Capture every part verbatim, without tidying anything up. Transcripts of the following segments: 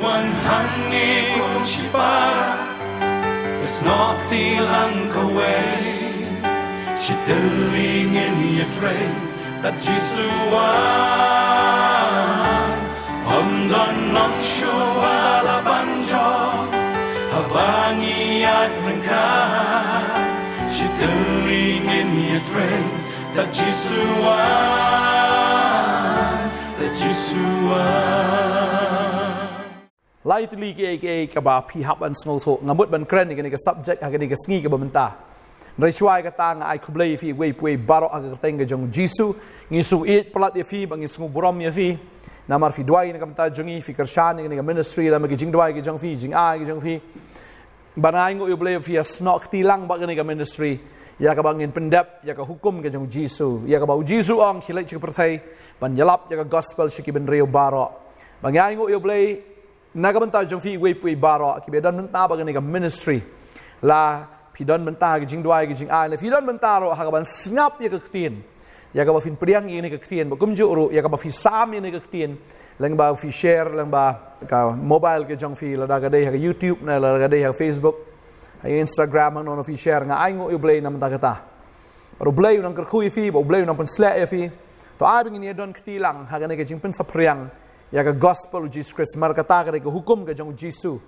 Wan hangne kum shipara, snoh kti lang kawei. Shi tylli ngin ïatrei tad Jisu wan. Ym don nong shuh ba la ban jop haba ngi ïaid ryngkat. Shi tylli ngin ïatrei tad Jisu wan, tad Jisu wan. Lai tylli kiei kiei kaba phi hap ban sngewthuh, nga mut ban kren ïa kane ka subject ha kane ka sngi kaba mynta. Hynrei shuwa ïa kata, nga ai khublei ïa phi iwei pa iwei baroh ha ka kyrteng ka jong Jisu. Ngi sngewieit palat ïa phi bad ngi sngewburom ïa phi. Namar phi duwai na ka bynta jong ngi, phi kyrshan ïa kane ka ministry lem bad ki jingduwai ki jong phi, jingai ki jong phi. Bad nga ainguh ïa U Blei ba phi ïa snoh kti lang bad kane ka ministry, ïa kaba ngin pyndep ïa ka hukum ka jong U Jisu, ïa kaba U Jisu u ong, khie leit sha ka pyrthei ban ïalap ïa ka gospel sha ki bynriew baroh. Bad nga ainguh ïa U Blei na ka bynta jong phi iwei pa iwei baroh kiba don bynta bad kane ka ministry. La phi don bynta ha ki jingduwai ki jingai, la phi don bynta ruh ha kaban sngap ïa ka ktien, ïa kaba phin pdiang ïa kane ka ktien, bad kumjuh ruh ïa kaba phi sam ïa kane ka ktien lyngba phi share lyngba ka mobile ka jong phi, lada ka dei ha ka YouTube ne lada ka dei ha ka Facebook, ha Instagram, hangno hangno phi share. Nga ainguh ïa U Blei na ka bynta kata. Bad U Blei un nang kyrkhu ïa phi, bad U Blei un nang pynshlur ïa phi. To ai ba ngin ïa don kti lang ha kane ka jingpynsaphriang ïa ka gospel U Jisu Khrist. Namar kata ka dei ka hukum ka jong U Jisu.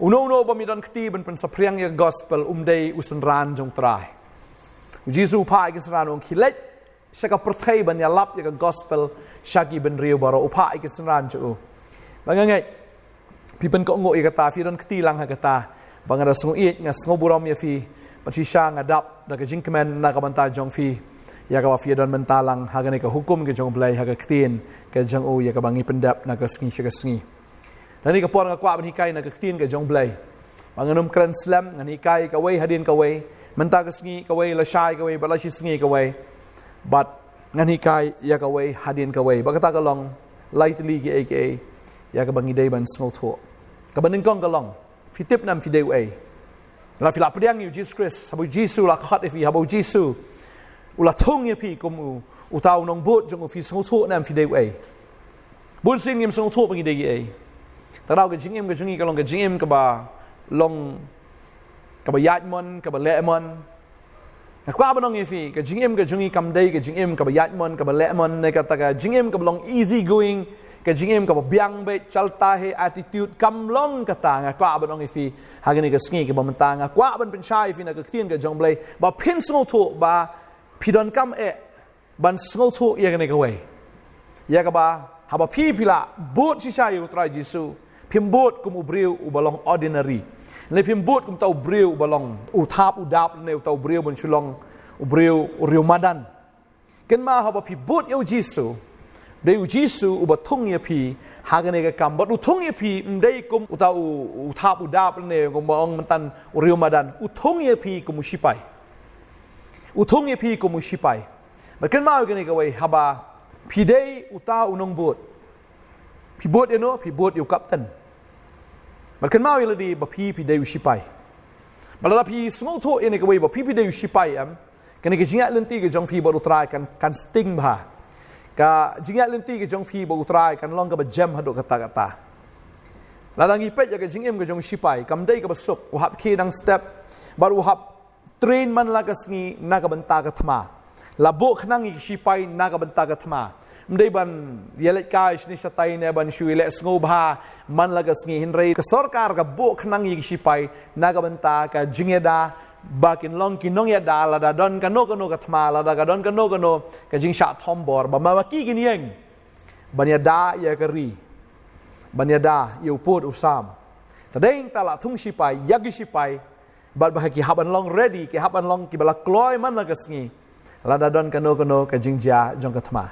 Uno uno bym ïa don kti ban pynsaphriang ïa ka gospel um dei u synran jong U Trai. U Jisu u phah ïa ki synran, u ong, khie leit sha ka pyrthei ban ïalap ïa ka gospel sha ki bynriew baroh. U phah ïa ki synran jong u. Bad nga ngeit phi pynkohnguh ïa kata, phi don kti lang ha kata. Bad nga da sngewieit, nga sngewburom ïa phi. Bad shisha nga dap da ka jingkmen na ka bynta jong phi, ïa kaba phi ïa don bynta lang ha kane ka hukum ka jong U Blei, ha ka ktien ka jong u, ïa kaba ngi pyndep na ka sngi sha ka sngi. Tang kane ka por nga kwah ban hikai na ka ktien ka jong U Blei. Bad ngan ym kren slem, ngan hikai kawei hadien kawei. Mynta ka sngi kawei, lashai kawei, bad lashisngi kawei. Bad ngan hikai ïa kawei hadien kawei. Bad kata ka long lai tylli kiei kiei ïa kaba ngi dei ban sngewthuh. Kaba nyngkong ka long, phi tip ne em phi dei uei? La phi la pdiang ïa U Jisu Khrist, haba U Jisu u la khot ïa phi, haba U Jisu u la thung ïa phi kum u, uta u nongbud jong u, phi sngewthuh ne em phi dei uei? Bun sien ngim sngewthuh ba ngi dei kiei. Tang ba ka jingim ka jong ngi ka long ka jingim kaba long, kaba ïaid mon, kaba leh mon. Nga kwah ban ong ïa phi, ka jingim ka jong ngi kam dei ka jingim kaba ïaid mon, kaba leh mon, ne kata ka jingim kaba long easy going, ka jingim kaba biang beit, chalta hai attitude, kam long kata. Nga kwah ban ong ïa phi ha kane ka sngi kaba mynta, nga kwah ban pynshai ïa phi na ka ktien ka jong U Blei ba phin sngewthuh ba phi donkam eh ban sngewthuh ïa kane kawei. Ïa kaba haba phi phi la bud shisha ïa U Trai Jisu, phim bud kum u briew uba long ordinary, ne phim bud kum uta u briew uba long u thap u dap, ne uta u briew ban shu long u briew u riewmadan. Kynmaw, haba phi bud ïa U Jisu, dei U Jisu uba thung ïa phi ha kane ka kam. Bad u thung ïa phi ym dei kum uta u, u thap u dap, ne kumba ong mynta u riewmadan. U thung ïa phi kum u shipai. U thung ïa phi kum u shipai. Bad kynmaw ïa kane kawei, haba phi dei uta u nongbud, phi bud ïa uno? Phi bud ïa u kapten. Bad kynmaw ïa lade ba phi phi dei u shipai. Bad lada phi sngewthuh ïa kane kawei ba phi phi dei u shipai, em, kane ka jingïaid lynti ka jong phi bad U Trai kan, kan sting bha. Ka jingïaid lynti ka jong phi bad U Trai kan long kaba jem haduh katta katta. Lada ngi peit ïa ka jingim ka jong u shipai, kam dei kaba suk, u hap khie nang step, bad u hap train man la ka sngi na ka bynta ka thma. La buh khnang ïa ki shipai na ka bynta ka thma. Ym dei ban ïaleit kai shane shatai ne ban shu ïaleh sngewbha man la ka sngi, hynrei ka sorkar ka buh khnang ïa ki shipai na ka bynta ka jingïada, ba kin long ki nongïada lada don kano kano ka thma, lada ka don kano kano ka jingshah thombor, ba ma ki kin ïeng ban ïada ïa ka ri, ban ïada ïa u pud u sam. Te dei nangta la thung shipai, ïa ki shipai, bad ba ki hap ban long ready, ki hap ban long kiba la kloi man la ka sngi, lada don kano kano ka jingjia jong ka thma.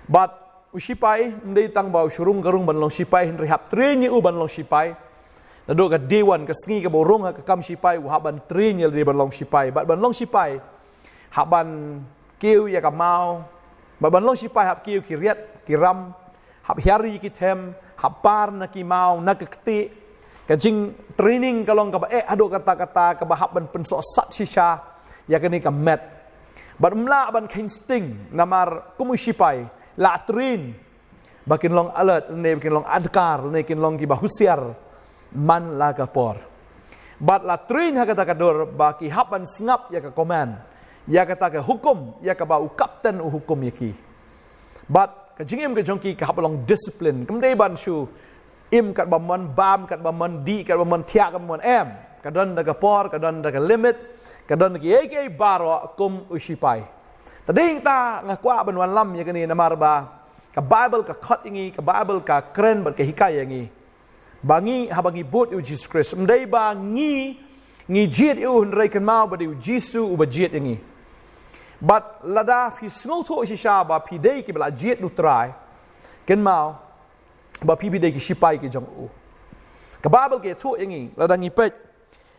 Bad u shipai ym dei tang ba u shu rung ka rung ban long shipai, hynrei hap train ïa u ban long shipai. Naduh ka day one, ka sngi kaba u rung ha ka kam shipai, u hap ban train ïa lade ban long shipai. Bad ban long shipai, hap ban kiew ïa ka maw. Bad ban long shipai hap kiew ki riat ki ram, hap hiar ïa ki them, hap par na ki maw, na ka ktieh. Ka jingtraining ka long kaba eh haduh katta katta, kaba hap ban pynsohsat shisha ïa kane ka met. Bad ym lah ban kheiñ sting, namar kum u shipai la train. ba kin long alert, lane ba kin long adkar, lane kin long kiba husiar man la ka por. Bad la train ha kata ka dur ba ki hap ban sngap ïa ka command, ïa kata ka hukum, ïa kaba u kapten u hukum ïa ki. Bad ka jingim ka jong ki ka hap long discipline. Kam dei ban shu im katba mon bam, katba mon dih, katba mon thiah, katba mon em. Ka don da ka por, ka don da ka limit, ka don da kiei kiei baroh kum u sipai. Te dei hangta nga kwah ban wanlam ïa kane namar ba ka Bible ka khot ïa ngi, ka Bible ka kren bad ka hikai ïa ngi ba ngi, haba ngi bud ïa u Jisu Khrist, ym dei ba ngi, ngi jied ïa u, hynrei kynmaw ba dei u Jisu uba jied ïa ngi. Bad lada phi sngewthuh shisha ba phi dei kiba la jied da u Trai, kynmaw ba phi, phi dei ki sipai ki jong u. Ka Bible ka ïathuh ïa ngi, lada ngi peit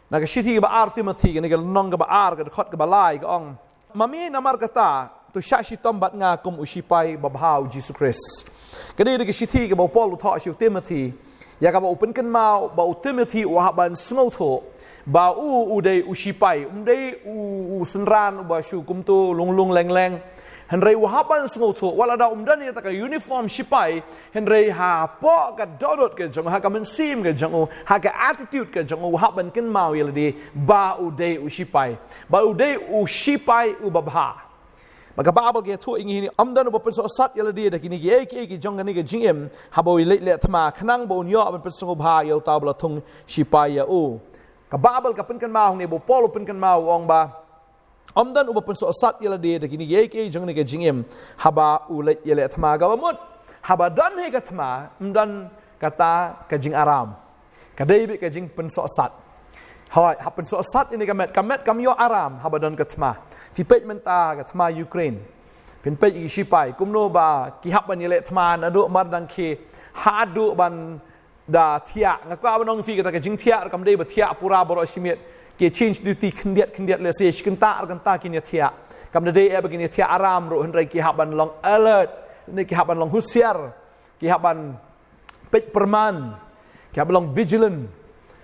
na ka shithi kaba ar Timothi, kane ka lynnong kaba ar, ka dkhot kaba lai, ka ong: Ma me, namar kata, to shah shitom bad nga kum u sipai babha u Jisu Khrist. Kane dei ka shithi kaba u Paul u thoh sha u Timothi, ïa kaba u pynkynmaw ba u Timothi u hap ban sngewthuh ba u, u dei u sipai, um dei u, u synran uba shu kumto lung lung leng leng. Hynrei u hap ban sngewthuh, wat lada um don ïa kata ka uniform sipai, hynrei hapoh ka dohnud ka jong u, ha ka mynsiem ka jong u, ha ka attitude ka jong u, u hap ban kynmaw ïa lade ba u dei u sipai, ba u dei u sipai uba bha. Ba ka Bible ka ïathuh ïa ngi hi, ym don uba pynsohsat ïa lade da kine kiei kiei ki jong kane ka jingim, haba u leit leh thma, khnang ba un ïoh ban pynsngewbha ïa uta uba la thung sipai ïa u. Ka Bible ka pynkynmaw hangne, ba u Paul u pynkynmaw, u ong ba ym don uba pynsohsat ïa lade da kine kiei kiei jong kane ka jingim haba u leit ïaleh thma. Kaba mut, haba don hi ka thma, ym don kata ka jingaram. Ka dei beit ka jingpynsohsat. Hooid, hap pynsohsat ïa kane ka met, ka met kam ïoh aram haba don ka thma. Phi peit mynta ka thma Ukraine. Phin peit ïa ki sipai, kumno ba ki hap ban ïaleh thma naduh mar dang khie haduh ban da thiah. Nga kwah ban ong ïa phi, kata ka jingthiah ruh kam dei ba thiah pura baroh shi miet. Ki change duty khyndiat khyndiat, lehse shi kynta ar kynta kin ïa thiah. Kam da dei eh ba kin ïa thiah aram ruh, hynrei ki hap ban long alert, ne ki hap ban long husiar, ki hap ban peit pyrman, ki hap ban long vigilant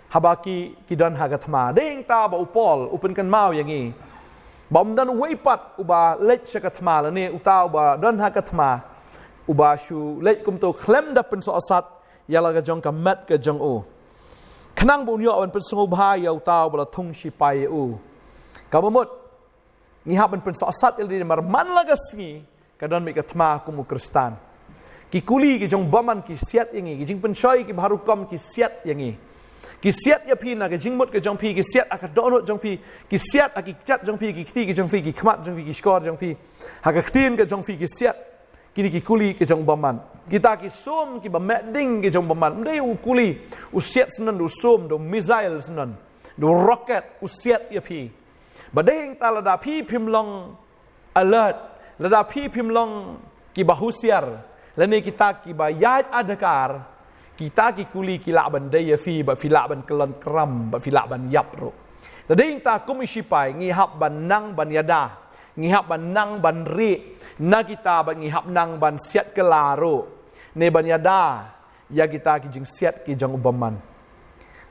haba ki, ki don ha ka thma. Dei hangta ba u Paul u pynkynmaw ïa ngi ba ym don uwei pat uba leit sha ka thma, lane uta uba don ha ka thma uba shu leit kumto khlem da pynsohsat ïa la ka jong ka met ka jong u, khnang ba un ïoh ban pynsngewbha ïa uta uba la thung sipai ïa u. Kaba mut, ngi hap ban pynsohsat ïa lade namar man la ka sngi ka don beit ka thma kum u Khristan. Ki kuli ki jong u bymman ki siat ïa ngi, ki jingpynshoi kiba har rukom ki siat ïa ngi. Ki siat ïa phi na ka jingmut ka jong phi, ki siat ha ka dohnud jong phi, ki siat ha ki kjat jong phi, ki kti ki jong phi, ki khmat jong phi, ki shkor jong phi, ha ka ktien ka jong phi ki siat. Kine ki kuli ki jong u bymman. Kita ki sum kiba meh ding ki jong u bymman. Ym dei u kuli u siat syndon, da u sum, da u missile syndon, da u rocket u siat ïa phi. Ba dei hangta lada phi phim long alert, lada phi phim long kiba husiar, lane kita kiba ïaid adkar, kita ki kuli ki lah ban dei ïa phi, ba phi lah ban kyllon kram, ba phi lah ban ïap ruh. Te dei hangta kum u sipai ngi hap ban nang ban ïada, ngi hap ban nang ban rieh na kita, ba ngi hap nang ban siat kylla ruh, ne ban ïada ïa kita ki jingsiat ki jong u bymman.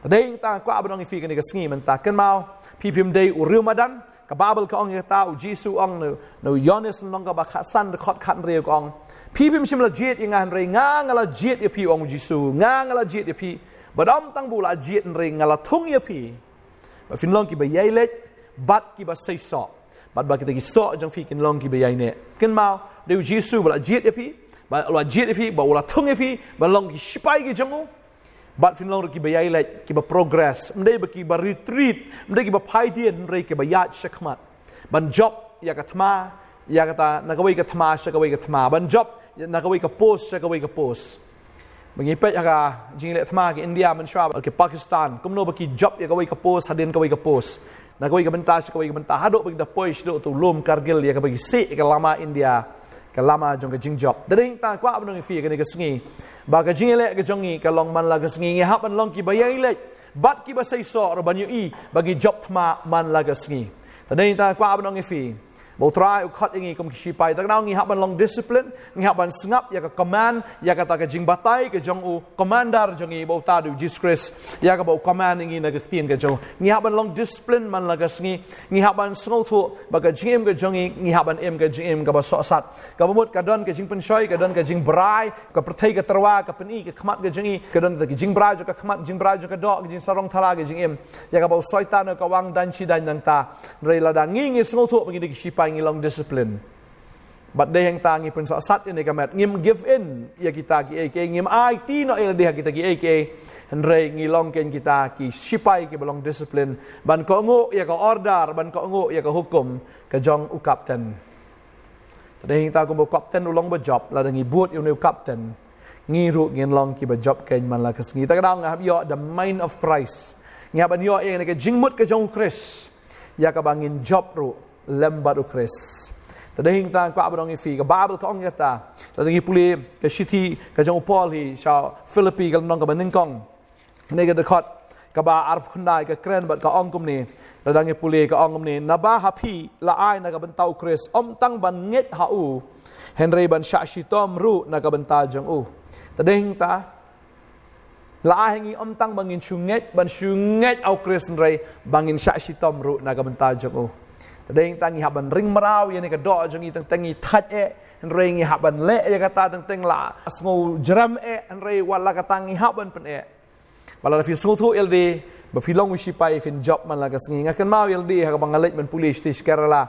Te dei hangta kwah ban ong ïa phi kane ka sngi mynta, kynmaw, phi phim dei u riewmadan. Ka Bible ka ong ïa kata, u Jisu u ong na, na u Ïoannis lynnong kaba khatsan, dkhot khathynriew, ka ong: Phi phim shym la jied ïa nga, hynrei nga, nga la jied ïa phi, u ong u Jisu, nga, nga la jied ïa phi. Bad ym tang ba u la jied, hynrei nga la thung ïa phi, ba phin long kiba ïai leit bad kiba seisoh, bad ba kita ki soh jong phi kin long kiba ïai neh. Kynmaw, dei u Jisu ba la jied ïa phi, ba u la jied ïa phi, ba u la thung ïa phi ban long ki sipai ki jong u, bad phin long ruh kiba ïai leit, kiba progress. Ym dei ba kiba retreat, ym dei kiba phai dien, hynrei kiba ïaid shakhmat ban jop ïa ka thma, ïa kata, na kawei ka thma sha kawei ka thma, ban jop na kawei ka post sha kawei ka post. Ba ngi peit ha ka jingïaleh thma ki India mynshuwa bad ki Pakistan, kumno ba ki jop ïa kawei ka post hadien kawei ka post, na kawei ka bynta sha kawei ka bynta, haduh ba ki da poi shaduh uta u lum Kargil, ïa kaba ki sieh ïa ka lama India, ka lama jong ka jingjop. Te dei hangta kwah ban ong ïa phi kane ka sngi, ba ka jingïaleh ka jong ngi ka long man la ka sngi. Ngi hap ban long kiba ïai leit bad kiba seisoh ruh ban ïohi ba ngi jop thma man la ka sngi. Te dei hangta kwah ban ong ïa phi Ba U Trai u khot ïa ngi kum ki shipai. Te ka daw ngi hap ban long discipline, ngi hap ban sngap ïa ka command, ïa kata ka jingbatai ka jong u commander jong ngi, ba uta u dei u Jisu Khrist, ïa kaba u command ïa ngi na ka ktien ka jong u. Ngi hap ban long discipline man la ka sngi, ngi hap ban sngewthuh ba ka jingim ka jong ngi, ngi hap ban im ka jingim kaba sohsat. Kaba mut ka don ka jingpynshoi, ka don ka jingbrai, ka pyrthei ka tyrwa, ka pyni ka khmat ka jong ngi, ka don ka jingbrai jong ka khmat, jingbrai jong ka doh, ka jingsarong thala ka jingim. Ïa kaba u Soitan ka wang dang shi dang nangta. Hynrei lada ngi ngi sngewthuh ba ngi dei ki shipai, ngi long discipline. Bad dei hangta ngi pynsohsat ïa kane ka met, ngim give in ïa kita kiei kiei, ngim aiti noh ïa lade ha kita kiei kiei. Hynrei ngi long kein kita ki shipai kiba long discipline, ban kohnguh ïa ka order, ban kohnguh ïa ka hukum ka jong u kapten. Te dei hangta kumba u kapten u long ba jop, lada ngi bud ïa une u kapten, ngi ruh ngin long kiba jop kein man la ka sngi. Te ka daw ngi hap ïoh the mind of Christ. Ngi hap ban ïoh ïa kane ka jingmut ka jong u Khrist, ïa kaba ngin jop ruh lem bad u Khrist. Te dei hangta nga kwah ban ong ïa phi, ka Baibl ka ong kata, lada ngi pule ka shithi ka jong u Paul hi sha Philippi, ka lynnong kaba nyngkong, kane ka dkhot kaba arphew khyndai, ka kren bad ka ong kumne. Lada ngi pule ka ong kumne: Naba ha phi la ai na ka bynta u Khrist, ym tang ban ngeit ha u, hynrei ban shah shitom ruh na ka bynta jong u. Te dei hangta, la ai ha ngi ym tang ba ngin shu ngeit, ban shu ngeit ha u Khrist, hynrei ba ngin shah shitom ruh na ka bynta jong u. Te dei hangta ngi hap ban ring mraw ïa kane ka doh jong ngi, teng teng ngi thait eh, hynrei ngi hap ban leh ïa kata, teng teng la sngewjrem eh, hynrei wat la kata ngi hap ban pyneh. Ba lada phi sngewthuh ïa lade ba phi long u shipai, phin jop man la ka sngi. Nga kynmaw ïa lade ha kaba nga leit ban pule sha Kerala,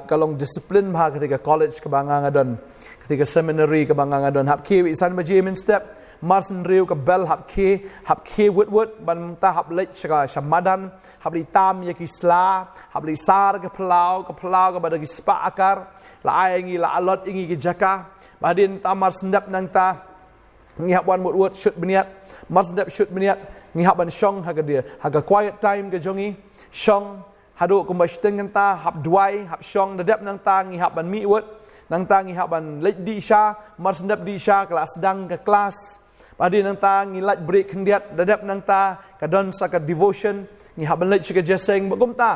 ka long discipline bha katei ka college kaba nga nga don, katei ka seminary kaba nga nga don. Hap khie wei san baje mynstep, mar shen hynriew ka bell hap khie, hap khie wut wut, ban mynta hap leit sha ka, sha madan, hap leit tam ïa ki sla, hap leit sar ka phyllaw, ka phyllaw kaba da ki spah akar. La ai ïa ngi, la allot ïa ngi ki jaka. Ba hadien ta mar shen dep nangta ngi hap wan wut wut, shut bniat. Mar shen dep shut bniat, ngi hap ban shong ha ka dia, ha ka quiet time ka jong ngi. Shong haduh kumba shiteng, nangta hap duwai, hap shong. Da dep nangta ngi hap ban mih wut, nangta ngi hap ban leit dih sha. Mar shen dep dih sha, ka la sdang ka klas. Ba hadien nangta ngi lait break khyndiat. Da dep nangta ka don sa ka devotion, ngi hap ban leit sha ka jingïaseng. Bad kumta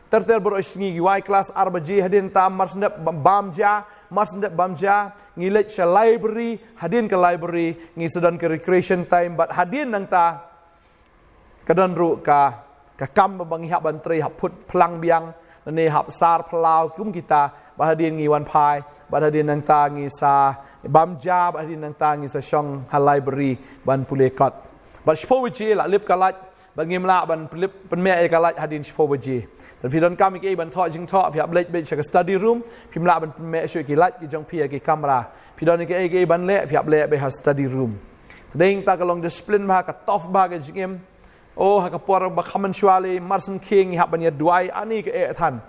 ter ter baroh shi sngi, ngi wai klas ar baje, hadien ta mar shen dep bam, bam ja, mar shen dep bam ja ngi leit sha library, hadien ka library ngi sa don ka recreation time. Bad hadien nangta ka don ruh ka, ka kam ba ngi hap ban trei, hap phut phlang biang, lane hap sar phyllaw kum kita. Bad hadien ngi wan phai, bad hadien nangta ngi sa bam ja, bad hadien nangta ngi sa shong ha library ban pule kot. Bad shiphew baje la lip ka light, bad ngim lah ban pynlip, pynmih ïa ka light hadien shiphew baje. Te phi donkam ïa kaei ban thoh jingthoh, phi hap leit beit sha ka study room, phim lah ban pynmih shuh ïa ki light ki jong phi ha ki kamra. Phi don ïa kaei kaei ban leh, phi hap leh beit ha study room. Te dei hangta ka long discipline bha, ka tough bha ka jingim. Oh, ha ka por ba kham mynshuwa lei, mar shen khie ngi hap ban ïa duwai, ani ka eh than.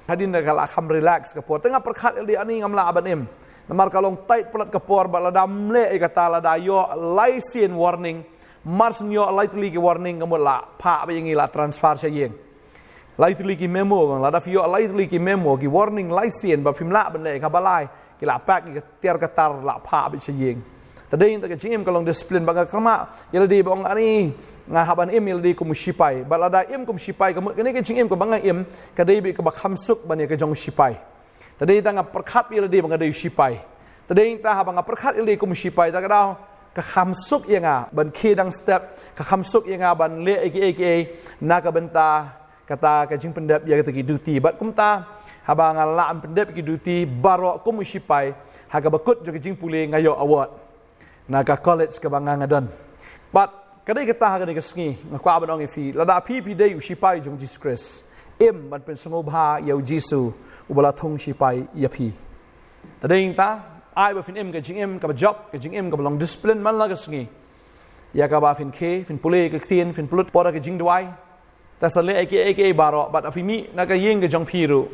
Hadien da ka la kham relax ka por. Te nga pyrkhat ïa lade, ani ngam lah ban im. Namar ka long tight palat ka por, bad lada ym leh ïa kata, lada ïoh lai sien warning, mar shen ïoh lai tylli ki warning, ka mut la phah beit ïa ngi, la transfer sha ïing. Lai tylli ki memo, lada phi ïoh lai tylli ki memo, ki warning lai sien ba phim lah ban leh kaba lai, ki la pack ïa ka tiar ka tar, la phah beit sha ïing. Te dei hangta ka jingim ka long discipline. Bad nga kyrpad ïa lade ba ong, ani nga hap ban im ïa lade kum u shipai. Bad lada im kum u shipai, ka mut kane ka jingim kaba nga im ka dei beit kaba kham suk ban ïa ka jong u shipai. Te dei hangta nga pyrkhat ïa lade ba nga dei u shipai. Te dei hangta haba nga pyrkhat ïa lade kum u shipai, te ka daw ka kham suk ïa nga ban khie dang step, ka kham suk ïa nga ban leh ïa kiei kiei na ka bynta kata ka jingpyndep ïa kita ki duty. Bad kumta, haba nga lah ban pyndep ki duty baroh kum u shipai, ha kaba kut jong ka jingpule nga ïoh award na ka college kaba nga nga don. Bad ka dei kata, ha kane ka sngi nga kwah ban ong ïa phi, lada phi phi dei u shipai jong u Jisu Khrist, im ban pynsngewbha ïa u Jisu uba la thung shipai ïa phi. Te dei hangta, ai ba phin im ka jingim kaba jop, ka jingim kaba long discipline man la ka sngi, ïa kaba phin khie, phin pule ka ktien, phin pynlut por ha ka jingduwai. Te sa leh ïa kiei kiei baroh, bad phin mih na ka ïing ka jong phi ruh,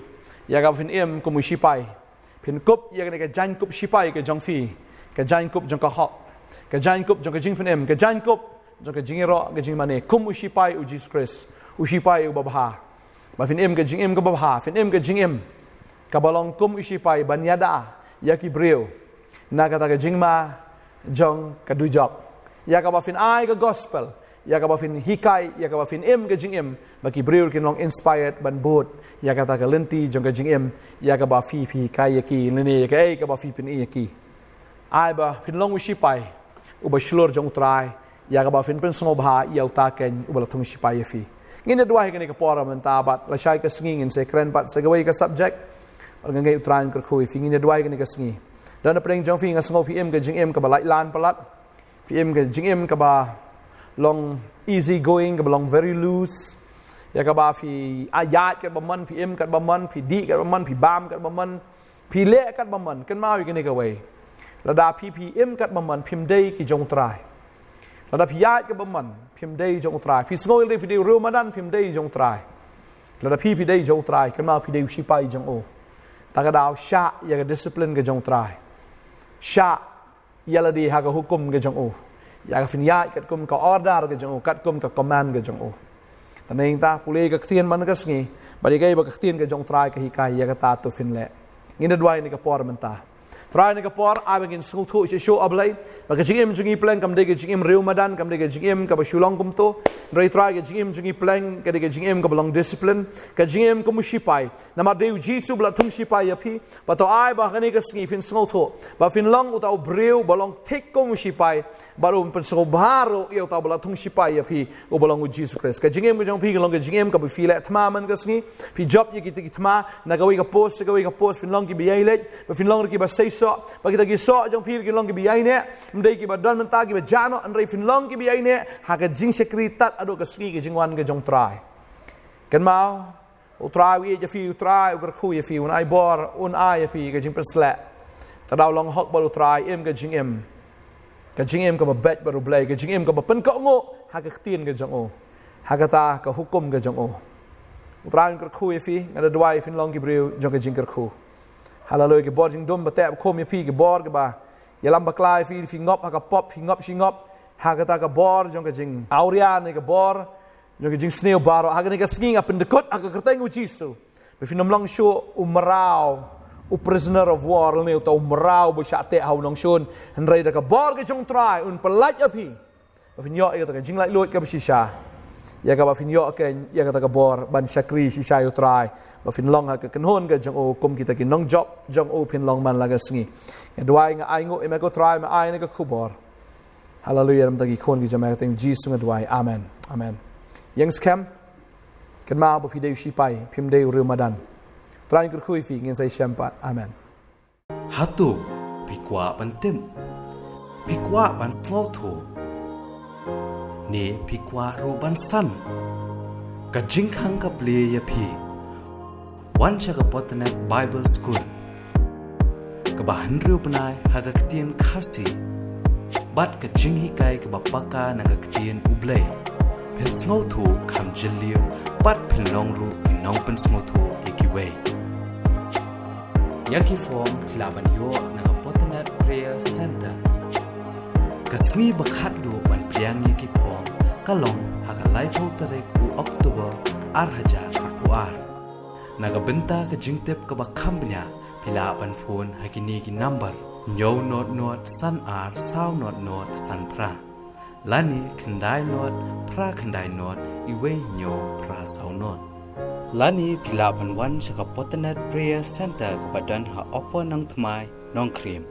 ïa kaba phin im kum u shipai. Phin kup ïa kane ka jaiñkup shipai ka jong phi, ka jaiñkup jong ka hok, ka jaiñkup jong ka jingpynim, ka jaiñkup jong ka jingïaroh, ka jingmane, kum u shipai u Jisu Khrist, u shipai uba bha. Ba phin im ka jingim kaba bha, phin im ka jingim kaba long kum u shipai ban ïada ïa ki briew na kata ka jingma jong ka dujok, ïa kaba phin ai ka gospel, ïa kaba phin hikai, ïa kaba phin im ka jingim, ba ki briew kin long inspired ban bud ïa kata ka lynti jong ka jingim, ïa kaba phi phi hikai ïa ki, lane ïa kaei kaba phi pyni ïa ki. Ai ba phin long u shipai uba shlur jong U Trai, ïa kaba phin pynsngewbha ïa uta ken uba la thung shipai ïa phi. Ngin ïa duwai kane ka por mynta bad lashai ka sngi ngin sa kren pat sa kawei ka subject. Bad nga ngeit U Trai un kyrkhu ïa phi. Ngin ïa duwai kane ka sngi. Don napdeng jong phi nga sngew phi im ka jingim kaba lait lan palat. Phi im ka jingim kaba long easy going, kaba long very loose. Ïa kaba phi ïaid katba mon, phi im katba mon, phi dih katba mon, phi bam katba mon, phi leh katba mon. Kynmaw ïa kane kawei. Lada phi phi im katba mon, phim dei ki jong U Trai. Lada phi ïaid katba mon, phim dei jong U Trai. Phi sngew ïa lade phi dei u riew madan, phim dei jong U Trai. Lada phi phi dei jong U Trai, kynmaw phi dei u shipai jong u. Ta ka daw shah ïa ka discipline ka jong U Trai. Shah ïa lade ha ka hukum ka jong u. Ïa ka phin ïaid katkum ka order ka jong u, katkum ka command ka jong u. Te nangta pule ka ktien man ka sngi, bad ïa kaei ba ka ktien ka jong U Trai ka hikai, ïa kata to phin leh. Ngin ïa duwai kane ka por mynta. Trai, kane ka por ai ba ngin sngewthuh shisha, A Blei, ba ka jingim jong ngi pleng kam dei ka jingim riew madan, kam dei ka jingim kaba shu long kumto. Hynrei Trai, ka jingim jong ngi pleng ka dei ka jingim kaba long discipline, ka jingim kum u shipai. Namar dei u Jisu ba la thung shipai ïa phi. Bad to ai ba kane ka sngi phin sngewthuh ba phin long uta u briew ba long thik kum u shipai, bad un pynsngewbha ruh ïa uta uba la thung shipai ïa phi, uba long u Jisu Khrist. Ka jingim ka jong phi kan long ka jingim kaba phi leh thma man ka sngi. Phi jop ïa kita ki thma na kawei ka post sha kawei ka post, phin long kiba ïaileit, ba phin long ruh kiba seisoh. Ba kita ki soh jong phi ruh kin long kiba ïaineh, ym dei kiba don mynta, kiba jah noh, hynrei phin long kiba ïaineh ha ka jingshakri tad haduh ka sngi ka jingwan ka jong U Trai. Kynmaw, U Trai u ïeit ïa phi, U Trai u kyrkhu ïa phi, un ai bor, un ai ïa phi ka jingpynshlur. Te daw long hok bad U Trai, im ka jingim, ka jingim kaba beit bad U Blei, ka jingim kaba pynkohnguh ha ka ktien ka jong u, ha kata ka hukum ka jong u. U Trai un kyrkhu ïa phi. Nga da duwai phin long ki briew jong ka jingkyrkhu. Haleluia. Ki bor jingdum ba teh ba khum ïa phi, ki bor kiba ïalam bakla ïa phi, phi ngop ha ka pop, phi ngop shi ngop ha kata ka bor jong ka jingawria ne ka bor jong ka jingsniew baroh. Ha kane ka sngi nga pyndykut ha ka kyrteng u Jisu ba phin ym long shuh u mraw, u prisoner of war, lane uta u mraw ba shah teh ha u nongshun. Hynrei da ka bor ka jong U Trai un pyllait ïa phi ba phin ïoh ïa kata ka jinglaitluid kaba shisha, ïa kaba phin ïoh ken ïa kata ka bor ban shakri shisha ïa U Trai, ba phin long ha ka kynhun ka jong u kum kita ki nongjop jong u, phin long man la ka sngi. Nga duwai, nga ainguh ïa me ko Trai, me ai kane ka khubor. Haleluia. Namar ki khun ki jong me, ha ka kyrteng Jisu nga duwai. Amen. Amen. Ïeng skhem. Kynmaw ba phi dei u shipai, phim dei u riew madan. Trai un kyrkhu ïa phi, ngin sa ïashem pat. Amen. Hato phi kwah ban tip? Phi kwah ban sngewthuh? Ne phi kwah ruh ban san? Ka jingkhang ka plie ïa phi. Wan sha ka Potternet Bible School, kaba hynriew bnai ha ka ktien Khasi bad ka jinghikai kaba paka na ka ktien U Blei. Phin sngewthuh kham jylliew bad phin long ruh ki nongpynsngewthuh ïa kiwei. Ïa ki form phi lah ban ïoh na ka Potternet Prayer Center. Ka sngi ba khatduh ban pdiang ïa ki form ka long ha ka laiphew tarik u October ar hajar arphew ar. Na ka bynta ka jingtip kaba kham bniah, phi lah ban phone ha kine ki number: hynñiew nod nod san ar saw nod nod san phra, lane khyndai nod phra khyndai nod iwei hynñiew phra saw nod. Lane phi lah ban wan sha ka Potternet Prayer Center kaba don ha Upper Nongthymmai, Nongkrem.